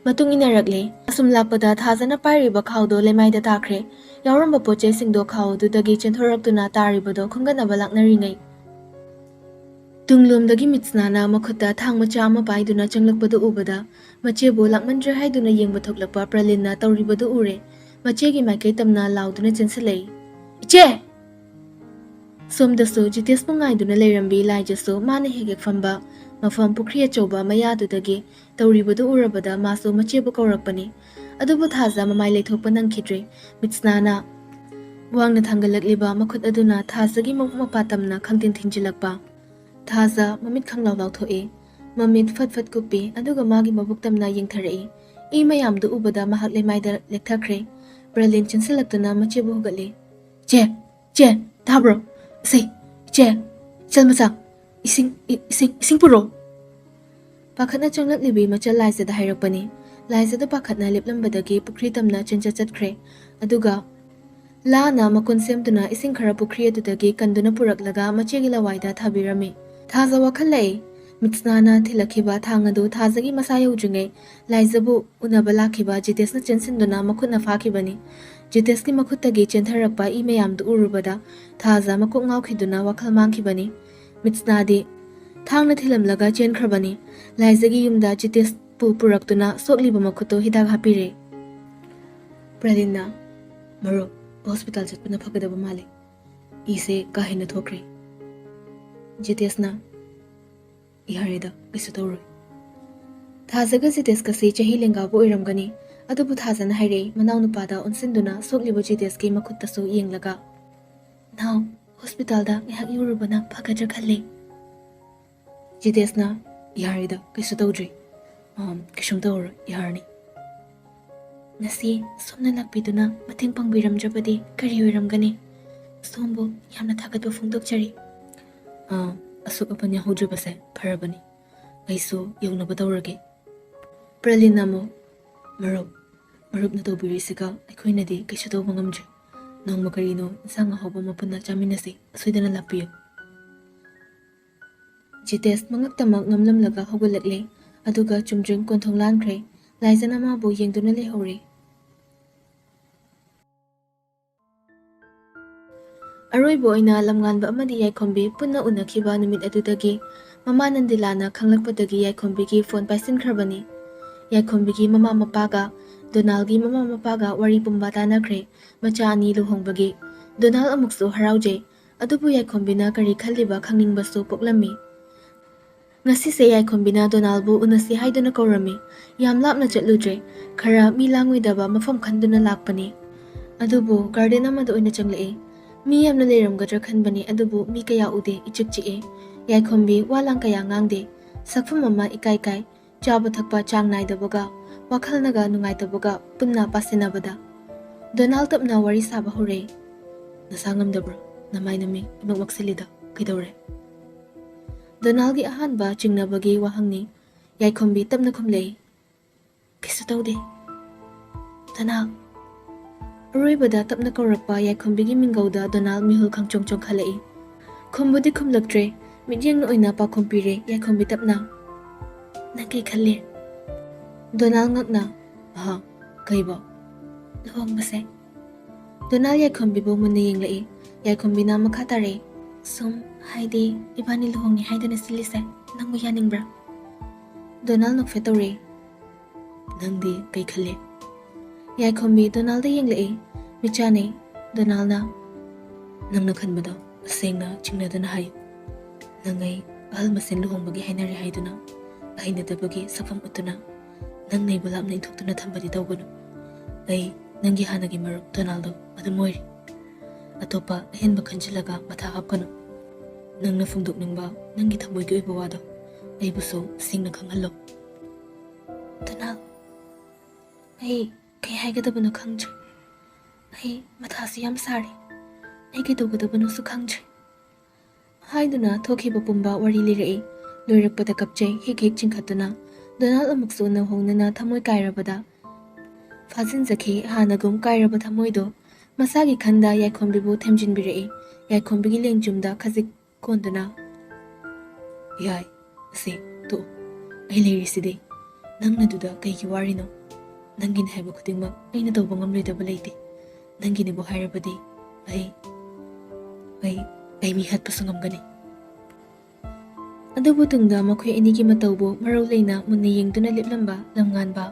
ꯃꯇꯨꯡ ꯏꯟꯅꯔꯛꯂꯦ꯫ ꯑꯁꯨꯝ ꯂꯥꯛꯄꯗ ꯊꯥꯖꯅ ꯄꯥꯏꯔꯤꯕ ꯈꯥꯎꯗꯣ ꯂꯩꯃꯥꯏꯗ ꯇꯥꯈ꯭ꯔꯦ꯫ ꯌꯥꯎꯔꯝꯕ ꯄꯣꯠ ꯆꯩꯁꯤꯡꯗꯣ ꯈꯥꯎ ꯑꯗꯨꯗꯒꯤ ꯆꯦꯟꯊꯣꯔꯛꯇꯨꯅ ꯇꯥꯔꯤꯕꯗꯣ ꯈꯨꯝꯒꯠꯅꯕ ꯂꯥꯛꯅꯔꯤꯉꯩ, ꯇꯨꯡꯂꯣꯝꯗꯒꯤ ꯃꯤꯠꯁꯅꯥꯅ ꯃꯈꯨꯠꯇ ꯊꯥꯡ ꯃꯆꯥ ꯑꯃ ꯄꯥꯏꯗꯨꯅ ꯆꯪꯂꯛꯄꯗꯨ ꯎꯕꯗ, ꯃꯆꯦꯕꯨ ꯂꯥꯛꯃꯟꯗ꯭ꯔꯦ ꯍꯥꯏꯗꯨꯅ ꯌꯦꯡꯕ ꯊꯣꯛꯂꯛꯄ ꯄ꯭ꯔꯂꯤꯟꯅ ꯇꯧꯔꯤꯕꯗꯨ ꯎꯔꯦ꯫ ꯃꯆꯦꯒꯤ ꯃꯥꯏꯀꯩ ꯇꯝꯅ ꯂꯥꯎꯗꯨꯅ ꯆꯦꯟꯁꯤꯜꯂꯛꯏ, "ꯏꯆꯦ!" ꯁꯣꯝꯗꯁꯨ ꯖꯤꯇꯦꯁꯄꯨ ꯉꯥꯏꯗꯨꯅ ꯂꯩꯔꯝꯕꯤ ꯂꯥꯏꯖꯁꯨ ꯃꯥꯅ ꯍꯦꯛ ꯍꯦꯛ ꯐꯝꯕ ꯃꯐꯝ ꯄꯨꯈ꯭ꯔꯤ ꯑꯆꯧꯕ ꯃꯌꯥꯗꯨꯗꯒꯤ ꯇꯧꯔꯤꯕꯗꯨ ꯎꯔꯕꯗ ꯃꯥꯁꯨ ꯃꯆꯦꯕꯨ ꯀꯧꯔꯛꯄꯅꯤ꯫ ꯑꯗꯨꯕꯨ ꯊꯥꯖ ꯃꯃꯥꯏ ꯂꯩꯊꯣꯛꯄ ꯅꯪꯈꯤꯗ꯭ꯔꯦ꯫ ꯃꯤꯠꯁꯅꯥꯅ ꯋꯥꯡꯅ ꯊꯥꯡꯒꯠꯂꯛꯂꯤꯕ ꯃꯈꯨꯠ ꯑꯗꯨꯅ ꯊꯥꯖꯒꯤ ꯃꯕꯨꯛ ꯃꯄꯥ ꯇꯝꯅ ꯈꯪꯊꯤꯟ ꯊꯤꯟꯖꯤꯜꯂꯛꯄ꯫ ꯊꯥꯖ ꯃꯃꯤꯠ ꯈꯪꯂꯥꯎ ꯂꯥꯎꯊꯣꯛꯏ꯫ ꯃꯃꯤꯠ ꯐꯠ ꯐꯠ ꯀꯨꯞꯄꯤ, ꯑꯗꯨꯒ ꯃꯥꯒꯤ ꯃꯕꯨꯛ ꯇꯝꯅ ꯌꯦꯡꯊꯔꯛꯏ꯫ ꯏ ꯃꯌꯥꯝꯗꯨ ꯎꯕꯗ ꯃꯍꯥꯛ ꯂꯩꯃꯥꯏꯗ ꯂꯦꯛꯊꯈ꯭ꯔꯦ꯫ ꯄ꯭ꯔꯂꯤꯟ ꯆꯦꯟꯁꯤꯜꯂꯛꯇꯨꯅ ꯃꯆꯦꯕꯨ ꯍꯧꯒꯠꯂꯤ꯫ "ꯆꯦ, ꯆꯦ, ꯇꯥꯕ꯭ꯔꯣ? ꯁꯦ, ꯏꯆꯦ, ꯏꯆꯜ ꯃꯆꯥ, ꯏꯁꯤꯡ, ꯏ-, ꯏꯁꯤꯡ, ꯏꯁꯤꯡ ꯄꯨꯔꯛꯑꯣ!" ꯄꯥꯈꯠꯅ ꯆꯪꯂꯛꯂꯤꯕꯤ ꯃꯆꯜ ꯂꯥꯏꯖꯗ ꯍꯥꯏꯔꯛꯄꯅꯤ꯫ ꯂꯥꯏꯖꯗ ꯄꯥꯈꯠꯅ ꯂꯦꯞꯂꯝꯕꯗꯒꯤ ꯄꯨꯈ꯭ꯔꯤ ꯇꯝꯅ ꯆꯦꯟꯆꯠ ꯆꯠꯈ꯭ꯔꯦ꯫ ꯑꯗꯨꯒ ꯂꯥꯅ ꯃꯀꯣꯟ ꯁꯦꯝꯗꯨꯅ ꯏꯁꯤꯡ ꯈꯔ ꯄꯨꯈ꯭ꯔꯤ ꯑꯗꯨꯗꯒꯤ ꯀꯟꯗꯨꯅ ꯄꯨꯔꯛꯂꯒ ꯃꯆꯦꯒꯤ ꯂꯋꯥꯏꯗ ꯊꯥꯕꯤꯔꯝꯃꯤ꯫ ꯊꯥꯖ ꯋꯥꯈꯜ ꯂꯩ꯫ ꯃꯤꯠꯁꯅꯥꯅ ꯊꯤꯜꯂꯛꯈꯤꯕ ꯊꯥꯡ ꯑꯗꯨ ꯊꯥꯖꯒꯤ ꯃꯁꯥ ꯌꯧꯗ꯭ꯔꯤꯉꯩ ꯂꯥꯏꯖꯕꯨ ꯎꯅꯕ ꯂꯥꯛꯈꯤꯕ ꯖꯤꯇꯦꯁꯅ ꯆꯦꯟꯁꯤꯟꯗꯨꯅ ꯃꯈꯨꯠꯅ ꯐꯥꯈꯤꯕꯅꯤ꯫ ꯖꯤꯇꯦꯁꯀꯤ ꯃꯈꯨꯠꯇꯒꯤ ꯆꯦꯟꯊꯔꯛꯄ ꯏ ꯃꯌꯥꯝꯗꯨ ꯎꯔꯨꯕꯗ ꯊꯥꯖ ꯃꯀꯣꯛ ꯉꯥꯎꯈꯤꯗꯨꯅ ꯋꯥꯈꯜ ꯃꯥꯡꯈꯤꯕꯅꯤ꯫ ꯃꯤꯠꯁꯅꯥꯗꯤ ꯊꯥꯡꯅ ꯊꯤꯜꯂꯝꯂꯒ ꯆꯦꯟꯈ꯭ꯔꯕꯅꯤ꯫ ꯂꯥꯏꯖꯒꯤ ꯌꯨꯝꯗ ꯖꯤꯇꯦꯁꯄꯨ ꯄꯨꯔꯛꯇꯨꯅ ꯁꯣꯛꯂꯤꯕ ꯃꯈꯨꯠꯇꯨ ꯍꯤꯗꯥꯛ ꯍꯥꯞꯄꯤꯔꯦ꯫ ꯄ꯭ꯔꯂꯤꯟꯅ, "ꯃꯔꯨꯞ, ꯍꯣꯁꯄꯤꯇꯥꯜ ꯆꯠꯄꯅ ꯐꯒꯗꯕ ꯃꯥꯜꯂꯦ꯫ ꯏꯁꯦ ꯀꯥ ꯍꯦꯟꯅ ꯊꯣꯛꯈ꯭ꯔꯦ꯫" ꯖꯤꯇꯦꯁꯅ, "ꯌꯥꯔꯦꯗ, ꯀꯩꯁꯨ ꯇꯧꯔꯣꯏ꯫" ꯊꯥꯖꯒ ꯖꯤꯇꯦꯁꯀꯁꯤ ꯆꯍꯤ ꯂꯦꯡꯒꯥꯕꯨ ꯑꯣꯏꯔꯝꯒꯅꯤ꯫ ꯑꯗꯨꯕꯨ ꯊꯥꯖꯅ ꯍꯥꯏꯔꯛꯏ, ꯃꯅꯥꯎꯅꯨꯄꯥꯗ ꯑꯣꯟꯁꯤꯟꯗꯨꯅ ꯁꯣꯛꯂꯤꯕ ꯖꯤꯇꯦꯁꯀꯤ ꯃꯈꯨꯠꯇꯁꯨ ꯌꯦꯡꯂꯒ, "ꯅꯥꯎ, ꯍꯣꯁꯄꯤꯇꯥꯜꯗ ꯉꯥꯏꯍꯥꯛ ꯌꯧꯔꯨꯕꯅ ꯐꯒꯗ꯭ꯔꯥ ꯈꯜꯂꯤ꯫" ꯖꯤꯇꯦꯁꯅ, "ꯌꯥꯔꯦꯗ, ꯀꯩꯁꯨ ꯇꯧꯗ꯭ꯔꯤ꯫ ꯑꯥ, ꯀꯩꯁꯨꯝ ꯇꯧꯔꯔꯣꯏ, ꯌꯥꯔꯅꯤ꯫" ꯉꯁꯤ ꯁꯣꯝꯅ ꯂꯥꯛꯄꯤꯗꯨꯅ ꯃꯇꯦꯡ ꯄꯥꯡꯕꯤꯔꯝꯗ꯭ꯔꯕꯗꯤ ꯀꯔꯤ ꯑꯣꯏꯔꯝꯒꯅꯤ? ꯁꯣꯝꯕꯨ ꯌꯥꯝꯅ ꯊꯥꯒꯠꯄ ꯐꯣꯡꯗꯣꯛꯆꯔꯤ꯫ ꯑꯥ, ꯑꯁꯣꯛ ꯑꯄꯟ ꯌꯥꯎꯍꯧꯗ꯭ꯔꯤꯕꯁꯦ ꯐꯔꯕꯅꯤ꯫ ꯑꯩꯁꯨ ꯌꯧꯅꯕ ꯇꯧꯔꯒꯦ꯫ ꯄ꯭ꯔꯂꯤꯟꯅ ꯑꯃꯨꯛ, "ꯃꯔꯨꯞ, ꯃꯔꯨꯞꯅ ꯇꯧꯕꯤꯔꯤꯁꯤꯒ ꯑꯩꯈꯣꯏꯅꯗꯤ ꯀꯩꯁꯨ ꯇꯧꯕ ꯉꯝꯗ꯭ꯔꯦ꯫ ꯅꯣꯡꯃ ꯀꯔꯤꯅꯣ ꯏꯟꯁꯥꯡ ꯑꯍꯥꯎꯕ ꯑꯃ ꯄꯨꯟꯅ ꯆꯥꯃꯤꯟꯅꯁꯤ, ꯁꯣꯏꯗꯅ ꯂꯥꯛꯄꯤꯌꯨ꯫" ꯖꯤꯇꯦꯁ ꯃꯉꯛꯇꯃꯛ ꯅꯝꯂꯝꯂꯒ ꯍꯧꯒꯠꯂꯛꯂꯦ, ꯑꯗꯨꯒ ꯆꯨꯝꯗ꯭ꯔꯤꯡ ꯀꯣꯟꯊꯣꯡ ꯂꯥꯟꯈ꯭ꯔꯦ꯫ ꯂꯥꯏꯖꯅ ꯃꯥꯕꯨ ꯌꯦꯡꯗꯨꯅ ꯂꯩꯍꯧꯔꯦ꯫ ꯑꯔꯣꯏꯕ ꯑꯣꯏꯅ ꯂꯝꯉꯥꯟꯕ ꯑꯃꯗꯤ ꯌꯥꯏꯈꯣꯝꯕꯤ ꯄꯨꯟꯅ ꯎꯅꯈꯤꯕ ꯅꯨꯃꯤꯠ ꯑꯗꯨꯗꯒꯤ ꯃꯃꯥ ꯅꯟꯗꯤꯂꯥꯅ ꯈꯪꯂꯛꯄꯗꯒꯤ ꯌꯥꯏꯈꯣꯝꯕꯤꯒꯤ ꯐꯣꯟ ꯄꯥꯏꯁꯤꯟꯈ꯭ꯔꯕꯅꯤ꯫ ꯌꯥꯏꯈꯣꯝꯕꯤꯒꯤ ꯃꯃꯥ ꯃꯄꯥꯒ ꯗꯣꯅꯥꯜꯒꯤ ꯃꯃꯥ ꯃꯄꯥꯒ ꯋꯥꯔꯤ ꯄꯨꯝꯕ ꯇꯥꯟꯅꯈ꯭ꯔꯦ꯫ ꯃꯆꯥ ꯑꯅꯤ ꯂꯨꯍꯣꯡꯕꯒꯤ ꯗꯣꯅꯥꯜ ꯑꯃꯨꯛꯁꯨ ꯍꯔꯥꯎꯖꯩ꯫ ꯑꯗꯨꯕꯨ ꯌꯥꯏꯈꯣꯝꯕꯤꯅ ꯀꯔꯤ ꯈꯜꯂꯤꯕ ꯈꯪꯅꯤꯡꯕꯁꯨ ꯄꯣꯛꯂꯝꯃꯤ꯫ ꯉꯁꯤꯁꯦ ꯌꯥꯏꯈꯣꯝꯕꯤꯅ ꯗꯣꯅꯥꯜꯕꯨ ꯎꯅꯁꯤ ꯍꯥꯏꯗꯨꯅ ꯀꯧꯔꯝꯃꯤ꯫ ꯌꯥꯝ ꯂꯥꯞꯅ ꯆꯠꯂꯨꯗ꯭ꯔꯦ꯫ ꯈꯔ ꯃꯤ ꯂꯥꯡꯉꯣꯏꯗꯕ ꯃꯐꯝ ꯈꯟꯗꯨꯅ ꯂꯥꯛꯄꯅꯤ꯫ ꯑꯗꯨꯕꯨ ꯒꯥꯔꯗꯦꯟ ꯑꯃꯗ ꯑꯣꯏꯅ ꯆꯪꯂꯛꯏ꯫ ꯃꯤ ꯌꯥꯝꯅ ꯂꯩꯔꯝꯒꯗ꯭ꯔꯥ ꯈꯟꯕꯅꯤ, ꯑꯗꯨꯕꯨ ꯃꯤ ꯀꯌꯥ ꯎꯗꯦ, ꯏꯆꯤꯛ ꯆꯤꯛꯑꯦ꯫ ꯌꯥꯏꯈꯣꯝꯕꯤ ꯋꯥ ꯂꯥꯡ ꯀꯌꯥ ꯉꯥꯡꯗꯦ꯫ ꯁꯛꯐꯝ ꯑꯃ ꯏꯀꯥꯏ ꯀꯥꯏ꯫ ꯆꯥꯕ ꯊꯛꯄ ꯆꯥꯡ ꯅꯥꯏꯗꯕꯒ, ꯋꯥꯈꯜꯅꯒ ꯅꯨꯡꯉꯥꯏꯇꯕꯒ ꯄꯨꯟꯅ ꯄꯥꯁꯤꯟꯅꯕꯗ ꯗꯣꯅꯥꯜ ꯇꯞꯅ ꯋꯥꯔꯤ ꯁꯥꯕ ꯍꯧꯔꯛꯏ꯫ "ꯅꯁꯥ ꯉꯝꯗꯕ꯭ꯔꯣ? ꯅꯃꯥꯏ ꯅꯃꯤꯠ ꯏꯃꯛ ꯃꯛꯁꯤꯜꯂꯤꯗ꯫ ꯀꯩꯗꯧꯔꯦ?" ꯗꯣꯅꯥꯜꯒꯤ ꯑꯍꯥꯟꯕ ꯆꯤꯡꯅꯕꯒꯤ ꯋꯥꯍꯪꯅꯤ꯫ ꯌꯥꯏꯈꯣꯝꯕꯤ ꯇꯞꯅ ꯈꯨꯝꯂꯛꯏ, "ꯀꯩꯁꯨ ꯇꯧꯗꯦ, ꯗꯣꯅꯥꯜ꯫" ꯑꯔꯣꯏꯕꯗ ꯇꯞꯅ ꯀꯧꯔꯛꯄ ꯌꯥꯏꯈꯣꯝꯕꯤꯒꯤ ꯃꯤꯡꯒꯧꯗ ꯗꯣꯅꯥꯜ ꯃꯤꯍꯨꯜ ꯈꯪꯆꯣꯡ ꯆꯣꯡꯈꯠꯂꯛꯏ꯫ ꯈꯨꯝꯕꯨꯗꯤ ꯈꯨꯝꯂꯛꯇ꯭ꯔꯦ, ꯃꯤꯠꯌꯦꯡꯅ ꯑꯣꯏꯅ ꯄꯥꯎꯈꯨꯝ ꯄꯤꯔꯦ ꯌꯥꯏꯈꯣꯝꯕꯤ ꯇꯞꯅ꯫ "ꯅꯪ ꯀꯩ ꯈꯜꯂꯤ?" ꯗꯣꯅꯥꯜ ꯉꯛꯅ, "ꯑꯍ, ꯀꯩꯕꯣ?" "ꯂꯨꯍꯣꯡꯕꯁꯦ꯫" ꯗꯣꯅꯥꯜ ꯌꯥꯏꯈꯣꯝꯕꯤꯕꯨ ꯃꯨꯟꯅ ꯌꯦꯡꯂꯛꯏ꯫ ꯌꯥꯏꯈꯣꯝꯕꯤꯅ ꯃꯈꯥ ꯇꯥꯔꯛꯏ, "ꯁꯨꯝ, ꯍꯥꯏꯗꯤ, ꯏꯕꯥꯅꯤ ꯂꯨꯍꯣꯡꯉꯦ ꯍꯥꯏꯗꯅ ꯁꯤꯜꯂꯤꯁꯦ ꯅꯪꯕꯨ ꯌꯥꯅꯤꯡꯕ꯭ꯔꯥ?" ꯗꯣꯅꯥꯜ ꯅꯣꯛꯐꯦꯠ ꯇꯧꯔꯛꯏ꯫ "ꯅꯪꯗꯤ ꯀꯩ ꯈꯜꯂꯤ?" ꯌꯥꯏꯈꯣꯝꯕꯤ ꯗꯣꯅꯥꯜꯗ ꯌꯦꯡꯂꯛꯏ꯫ ꯃꯤꯠꯆꯥꯅꯩ꯫ ꯗꯣꯅꯥꯜꯅ, "ꯅꯪꯅ ꯈꯟꯕꯗꯣ ꯇꯁꯦꯡꯅ ꯆꯤꯡꯅꯗꯅ ꯍꯥꯏꯌꯨ꯫ ꯅꯪ ꯑꯩ ꯑꯍꯜ ꯃꯁꯦꯟ ꯂꯨꯍꯣꯡꯕꯒꯤ ꯍꯥꯏꯅꯔꯦ ꯍꯥꯏꯗꯨꯅ, ꯑꯍꯩꯅꯗꯕꯒꯤ ꯁꯛꯐꯝ ꯎꯠꯇꯨꯅ, ꯅꯪ ꯑꯩꯕꯨ ꯂꯥꯞꯅ ꯏꯟꯊꯣꯛꯇꯨꯅ ꯊꯝꯕꯗꯤ ꯇꯧꯒꯅꯨ꯫ ꯑꯩ ꯅꯪꯒꯤ ꯍꯥꯟꯅꯒꯤ ꯃꯔꯨꯞ ꯗꯣꯅꯥꯜꯗꯣ ꯑꯗꯨꯝ ꯑꯣꯏꯔꯤ꯫ ꯑꯇꯣꯞꯄ ꯑꯍꯦꯟꯕ ꯈꯟꯖꯤꯜꯂꯒ ꯃꯊꯥ ꯍꯥꯞꯀꯅꯨ꯫ ꯅꯪꯅ ꯐꯣꯡꯗꯣꯛꯅꯤꯡꯕ ꯅꯪꯒꯤ ꯊꯃꯣꯏꯒꯤ ꯑꯣꯏꯕ ꯋꯥꯗꯣ ꯑꯩꯕꯨꯁꯨ ꯁꯦꯡꯅ ꯈꯪꯍꯜꯂꯣ꯫" "ꯗꯣꯅꯥꯜ, ꯑꯩ ꯀꯩ ꯍꯥꯏꯒꯗꯕꯅꯣ ꯈꯪꯗ꯭ꯔꯦ꯫ ꯑꯩ ꯃꯊꯥꯁꯨ ꯌꯥꯝ ꯁꯥꯔꯦ꯫ ꯑꯩ ꯀꯩꯗꯧꯒꯗꯕꯅꯣꯁꯨ ꯈꯪꯗ꯭ꯔꯦ꯫" ꯍꯥꯏꯗꯨꯅ ꯊꯣꯛꯈꯤꯕ ꯄꯨꯝꯕ ꯋꯥꯔꯤ ꯂꯤꯔꯛꯏ꯫ ꯂꯣꯏꯔꯛꯄꯗ ꯀꯞꯆꯩ ꯍꯤꯛ ꯍꯤꯛ ꯆꯤꯡꯈꯠꯇꯨꯅ꯫ ꯗꯣꯅꯥꯜ ꯑꯃꯨꯛꯁꯨ ꯎꯅ ꯍꯧꯅꯅ ꯊꯃꯣꯏ ꯀꯥꯏꯔꯕꯗ ꯐꯥꯖꯤꯟꯖꯈꯤ꯫ ꯍꯥꯟꯅꯒꯨꯝ ꯀꯥꯏꯔꯕ ꯊꯃꯣꯏꯗꯣ ꯃꯁꯥꯒꯤ ꯈꯟꯗ ꯌꯥꯏꯈꯣꯝꯕꯤꯕꯨ ꯊꯦꯝꯖꯤꯟꯕꯤꯔꯛꯏ꯫ ꯌꯥꯏꯈꯣꯝꯕꯤꯒꯤ ꯂꯦꯡꯖꯨꯝꯗ ꯈꯖꯤꯛ ꯀꯣꯟꯗꯨꯅ, "ꯌꯥꯏ, ꯑꯁꯤ ꯇꯣꯛꯑꯣ꯫ ꯑꯩ ꯂꯩꯔꯤꯁꯤꯗꯤ꯫ ꯅꯪꯅꯗꯨꯗ ꯀꯩꯒꯤ ꯋꯥꯔꯤꯅꯣ? ꯅꯪꯒꯤꯅꯤ ꯍꯥꯏꯕ ꯈꯨꯗꯤꯡꯃꯛ ꯑꯩꯅ ꯇꯧꯕ ꯉꯝꯂꯣꯏꯗꯕ ꯂꯩꯇꯦ꯫ ꯅꯪꯒꯤꯅꯤꯕꯨ ꯍꯥꯏꯔꯕꯗꯤ ꯑꯩ" ꯑꯩ, ꯑꯩ ꯃꯤ ꯍꯥꯠꯄꯁꯨ ꯉꯝꯒꯅꯤ꯫ ꯑꯗꯨꯕꯨ ꯇꯨꯡꯗ ꯃꯈꯣꯏ ꯑꯅꯤꯒꯤ ꯃꯇꯧꯕꯨ ꯃꯔꯧ ꯂꯩꯅ ꯃꯨꯟꯅ ꯌꯦꯡꯗꯨꯅ ꯂꯦꯞꯂꯝꯕ ꯂꯝꯉꯥꯟꯕ